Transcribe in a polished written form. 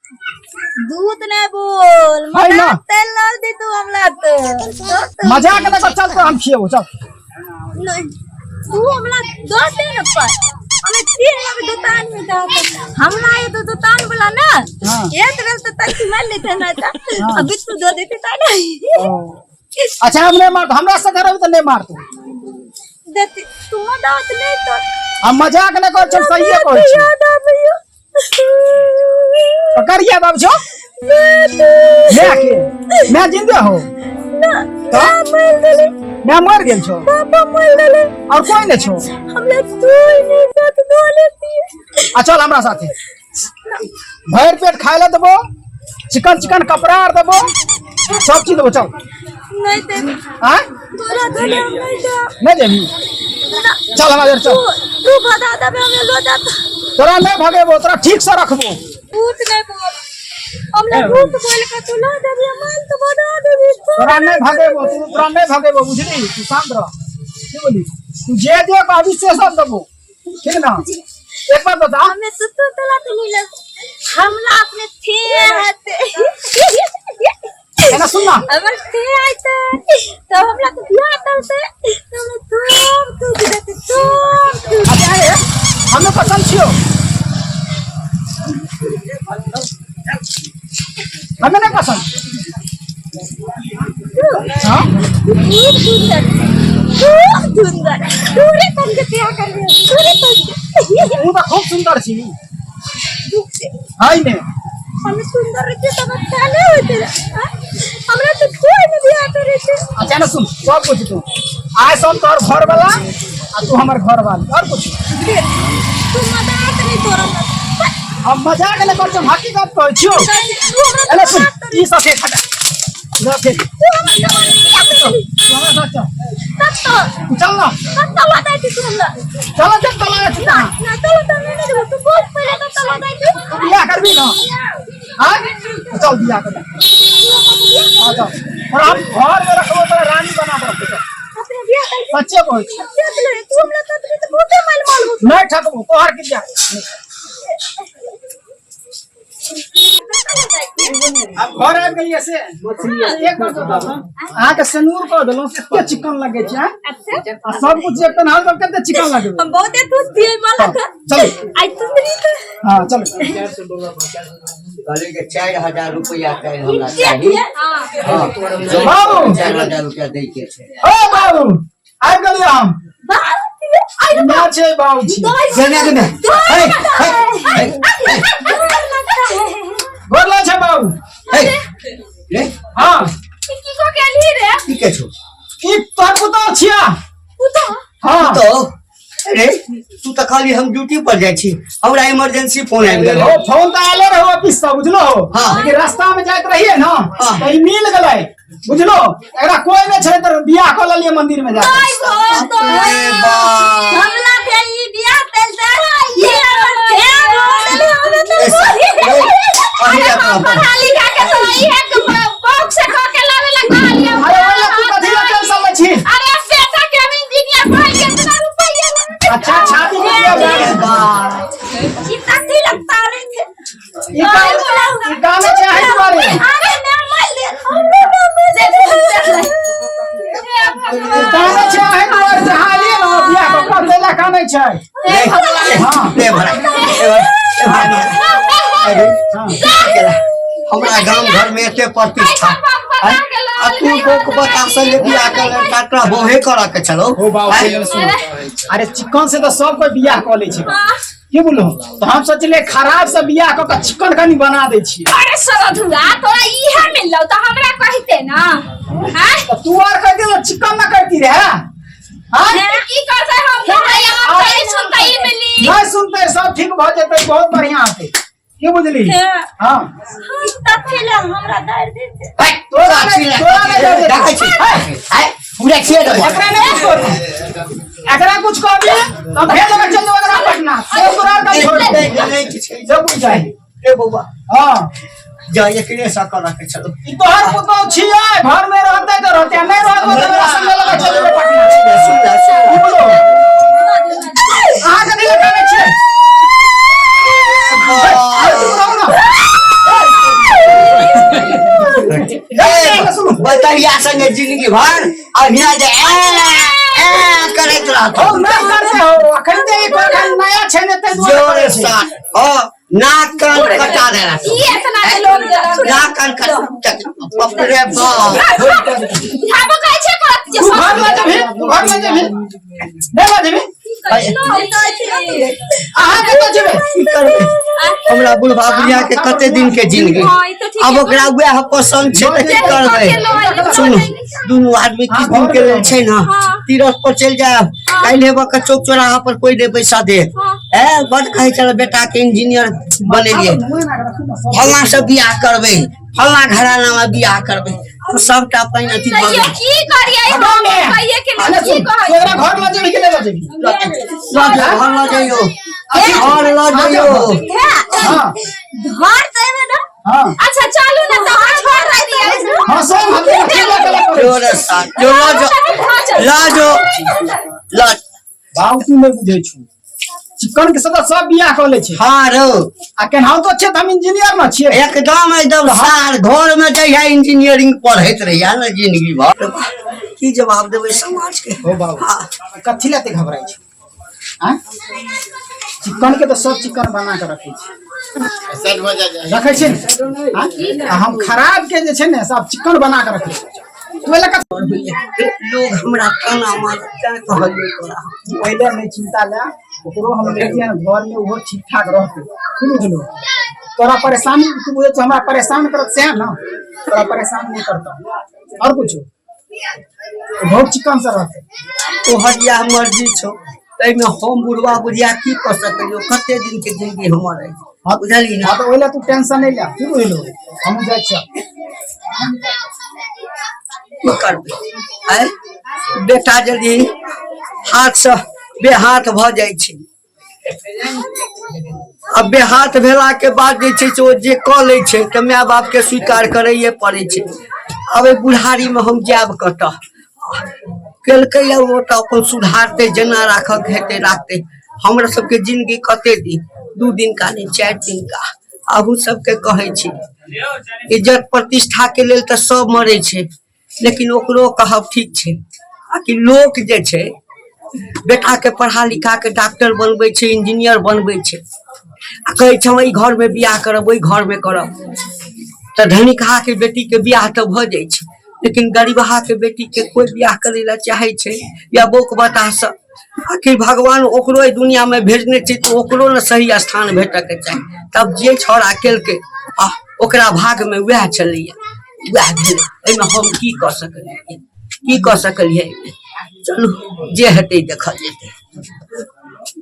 दूध नहीं बोल है ना? मना तेल लाल दे तू हमला तो मजाक नहीं कर, चल तो हम खिएबो, चल। नहीं तू हमला दो दे न पर हमें तीन अभी दुकान में जाता हमला ये तो दुकान बोला ना। हाँ। ये तो तो तक मार लेते ना था। हाँ। अभी तू दो देते था ना। अच्छा, हम नहीं मारतो, हमरा से घर तो नहीं मारतो। देती तू दावत नहीं तो। हम मजाक नहीं कर, चल सही है कहै छी। याद आबैयो। पकड़ याद आबै छौ? मैं के मैं जिंदे हो ना। तो? मर गेलै। मैं मर गेल छौ? पापा मर गेलै। और कोई नहीं छौ? हमरा तू नहीं साथ दो लेती। आ चल हमरा साथे, भरि पेट खाय ले देबो, चिकन चिकन कपड़ा आर देबो, सब चीज देबो, चल। नहीं ते। आँ? तोरा धोले हम नहीं जा। नहीं देबी? चल हमरा जर चल। तू तू भगा देबे हमें लो जाता। तोरा नहीं भगेबो, तोरा ठीक से रखबो। भूत नहीं बोल, हमला भूत बोल के तू ला देबी मान तो भगा देबी। तोरा नहीं भगेबो, तू तोरा नहीं भगेबो, बुझली? तू शांत रह। की बोली? तू जे जे कहबी से सब देबो, ठीक ना? एक बात बता। हमें तो तू तला तो मिला हमला अपने थे हते। एना सुन ना। अगर थे आते तो हमला तो बियाह करते तो हम तुम तू देते तुम तू। अच्छा है, हमें पसंद छियो? हमें नहीं पसंद? हाँ? खूब सुंदर, खूब सुंदर, पूरे तन के प्यार कर रहे, पूरे तन के। तू तो खूब सुंदर छी। दुख से। है ने? हमें सुंदर रहते तब अच्छा नहीं होते हाँ? हमरा तो कोई नहीं बियाह करे थे। अच्छा ना सुन, सब कुछ तू आय हम तोहर घर वाला आ तू हमर घर वाली, और कुछ? तू मजाक नहीं तोरा। हम मजाक नहीं कर, हम हकीकत कहै छियो। तू हमरा एना सुन, ई सब फेंक, हटा इधर फेंक। तू हमरा जवानी बियाह करे। तू हमरा साथ चल। तब तो तू चल ना। तब तो लगा दी तू हमरा। चल चल चल चल। ना ना तो तो नहीं नहीं, तू बहुत पहले तो तो लगा दी। तू बियाह करबी ना? हाँ तो चल बियाह कर। हाँ चल, और हम घर में रखबो, तोरा रानी बना के रखबो, चल। अपने बियाह कर। सच्चे कहै छी। देख ले तू हमरा तो तो बहुत माल माल। नहीं ठकबो तोहर की बियाह। अब घर आबि गेलियै से एक बात बताउ, अहाँके सिनूर कऽ देलहुँ से एते चिकन लगै छै, आँय? अच्छा। आ सब कुछ जे पेन्हाल तऽ कते चिकन लगबै। हम बहुते खुश छियै मालक। चलू। आइ तुमरी तो हाँ चलू। कहलियै जे 4000 रुपैआ काल्हि हमरा चाही। हाँ, बाबू। 4000 रुपैआ दै के छै। ओ बाबू, आबि गेलियै हम। ना छै बाबू छी। जने जने हे हे हे। गोर लागै छै बाबू। हे रे। हाँ। की कह के एलही रे? की के छौ? ई तोहर पुतहु छिया। पुतहु? हाँ। तो अरे तू तऽ कहली हम ड्यूटी पर जाइ छी, हमरा इमरजेंसी फोन आबि गेल। ओ फोन तऽ आले रहो ऑफिस से, बुझलो? हाँ। लेकिन रास्ता में जाइत रहिए ना, हाँ। तऽ ई मिल गेलै, बुझलो? एकरा कोई नहीं छलै तऽ बियाह कऽ लेलियै मंदिर में जा। आइ भो तो। अरे बा। हमला के ई बियाह तेल दे ये हमर थे हो गेलै, हमे तो ए, ए, अही अरे जा हम तोरा। पढ़ा लिखा के तो ई है कि बॉक्स से कह के लावे ला कहलिए। अरे ओला तू कथी ला टेंशन में छी? अरे बेटा के हम इंजीनियर बन के इतना रुपया लगा। अच्छा छाती के लिए अरे बा। ई कथी लगता रे थे? ई काम, ई काम छै अहि दुआरे। अरे ना मार ले, हमरो ना मार दे। ई काम छै अहि दुआरे जे अहाँ एलियै ने बियाह कऽ कऽ तै लए कानै छै। ले। हाँ। ले भरा, ले भरा, ले भरा। अरे हाँ। केला, हमरा गाम घर में एते प्रतिष्ठा आँय? आ तू बोक बता से जे बियाह कर ले तकरा बोहे करऽ के छलौ। ओ बाबू। आँय? सुन सुन, अरे चिकन से तऽ सब कोई बियाह कऽ लै छै, की बोलू? तऽ हम सोचलियै खराब से बियाह कऽ कऽ चिकन कनि बना दै छियै। अरे सरधुआ, तोरा इहे मिललौ तऽ हमरा कहिते ना। हैं? तऽ तू आर कहती तऽ चिकन ना करती रे, हाँ? की करते हम तो यार तेरी सुनते ही मिली। नहीं सुनते, सब ठीक भऽ जेतै, बहुत बढ़िया होतै, की बुझली? हाँ। कथी ले हमरा दारि देते? है, तोरा साक्षी नहि ले। तोरा नहि दऽ देतौ। देखै छी। है, पूरा छियै देबो। एकरा नहि कुछ कहबी, एकरा कुछ कहबी तऽ भेज देबै, चल जेबै एकरा पटना से तोरा आर का छोड़ नहि, दे। नहि, नहि किछु। जब बुझ जाइ। रे बौआ। हाँ। जा एकरे से करऽ के छलौ। ई तोहर पुतहु छियै, घर में रहतै तऽ रहतै, आ नहि रहतै तऽ मेरा संगे लगा चल जेबै पटना। सुन ले, सुन की ले। बोलो? अहाँ कथी लए कानै छियै? अरे चुप रहू ना। बतहिया संगे जिंदगी भर आ हियाँ जे ए ए करैत रहतौ हो नहि करते हो अखन ते एक अखन नया छै ने ताहि दुआरे जोरे करै छै। साथ हँ नाक कान कटा देला ई एतना के लोग देलक नाक कान कटा बाप रे बाप हम कहै छै करत जे तू घर लऽ जेबही तू घर लऽ जेबही नहि लऽ जेबही अहाँ कतऽ जेबै की करबै हमरा बुढ़बा बुढ़िया के कते दिन के जिंदगी हाँ, ई तऽ ठीके आब ओकरा वएह पसन्द छै तऽ की करबै सुनू दुनू आदमी किछु दिन के लेल छै ने तीरथ पर चलि जायब काल्हि हेबऽ के चौक चौराहा पर कोई नहि पैसा दे ए बड कहै छलै बेटा के इंजीनियर बनेलियै फल्लाँ से बियाह करबै फल्लाँ घराना मे बियाह करबै आब सबटा पानि अथी भऽ तैयो गेल की करियै हम कहिए के अने की सुन कहै तू एकरा घर लऽ जेबही कि नहि लऽ जेबही लऽ जाओ घर लऽ जइयो घर लऽ जइयो हाँ घर तऽ एबै ने हाँ अच्छा चलू ने तऽ अहाँ छोड़ दियै हाँ सब हम की लऽ के लऽ जोरे साथ जो लऽ जाओ लऽ जाओ लऽ बाबू तू नहि बुझै छु चिकन के सदा सब बियाह कऽ लै छै हाँ रौ आ केनाहु तो छै तऽ हम इंजीनियर न छियै एकदम एकदम सार घर में जहिया इंजीनियरिंग पढ़ैत रहिया ने जिंदगी भर की जवाब देबै समाज के हो बाबू हाँ कथी लए एते घबराइ छै आँय चिकन के तऽ सब चिकन बना के रखै छै रखै छै ने आँय? आ हम खराब के जे छै ने सब चिकन बना के रखै छै तू एहि लए कथी लोग हमरा ताना मारत तें कहलियै तोरा पहिले नहि चिंता ले ओकरो हम लेतियै घर में ओहो ठीक ठाक रहतै की बुझलो तोरा परेशानी तू बुझै छौ हमरा परेशान करत सएह ने तोरा परेशान नहि करतौ आओर कुछो बहुत चिकन से रहतै तोहर इएह मर्जी छौ ताहिमे हम बुढ़वा बुढ़िया की कऽ सकलियौ कते दिन के जिंदगी हमर अछि हाँ बुझलिही ने हाँ तऽ ओहि लए तू टेंशन नहि ले की बुझलो हमहूँ जाइ छियौ की करबै आँय बेटा यदि हाथसँ बेहाथ भऽ जाइ छै आ बेहाथ भेलाके बाद जे छै से ओ जे कऽ लै छै तऽ माय बापके स्वीकार करैए पड़ै छै आब एहि बुढ़ारीमे हम जायब कतऽ केलकै ओ तऽ अपन सुधारतै जेना राखऽके हेतै राखतै हमरा सबके जिंदगी कते दिन 2 दिन का नहि 4 दिन का अहू सबके कहै छी इज्जत प्रतिष्ठाके लेल तऽ सब मरै छै लेकिन ओकरो कहब ठीक छै आ कि लोक जे छै बेटाके पढ़ा लिखा के डॉक्टर बनबै छै इंजीनियर बनबै छै आ कहै छै हम एहि घरमे बियाह करब ओहि घरमे करब तऽ धनिकहाके बेटीके बियाह तऽ भऽ जाइ छै लेकिन गरीबहाके बेटीके कोइ बियाह करै लए चाहै छै या बौक बताहसँ आखिर भगवान ओकरो एहि दुनियामे भेजने छै तऽ ओकरो ने सही स्थान भेटऽके चाही तब जे छौड़ा केलकै आ ओकरा भागमे वएह छलैया वएह भेलै एहिमे हम की कऽ सकलियै की कऽ सकलियै एहिमे चलू जे हेतै देखल जेतै।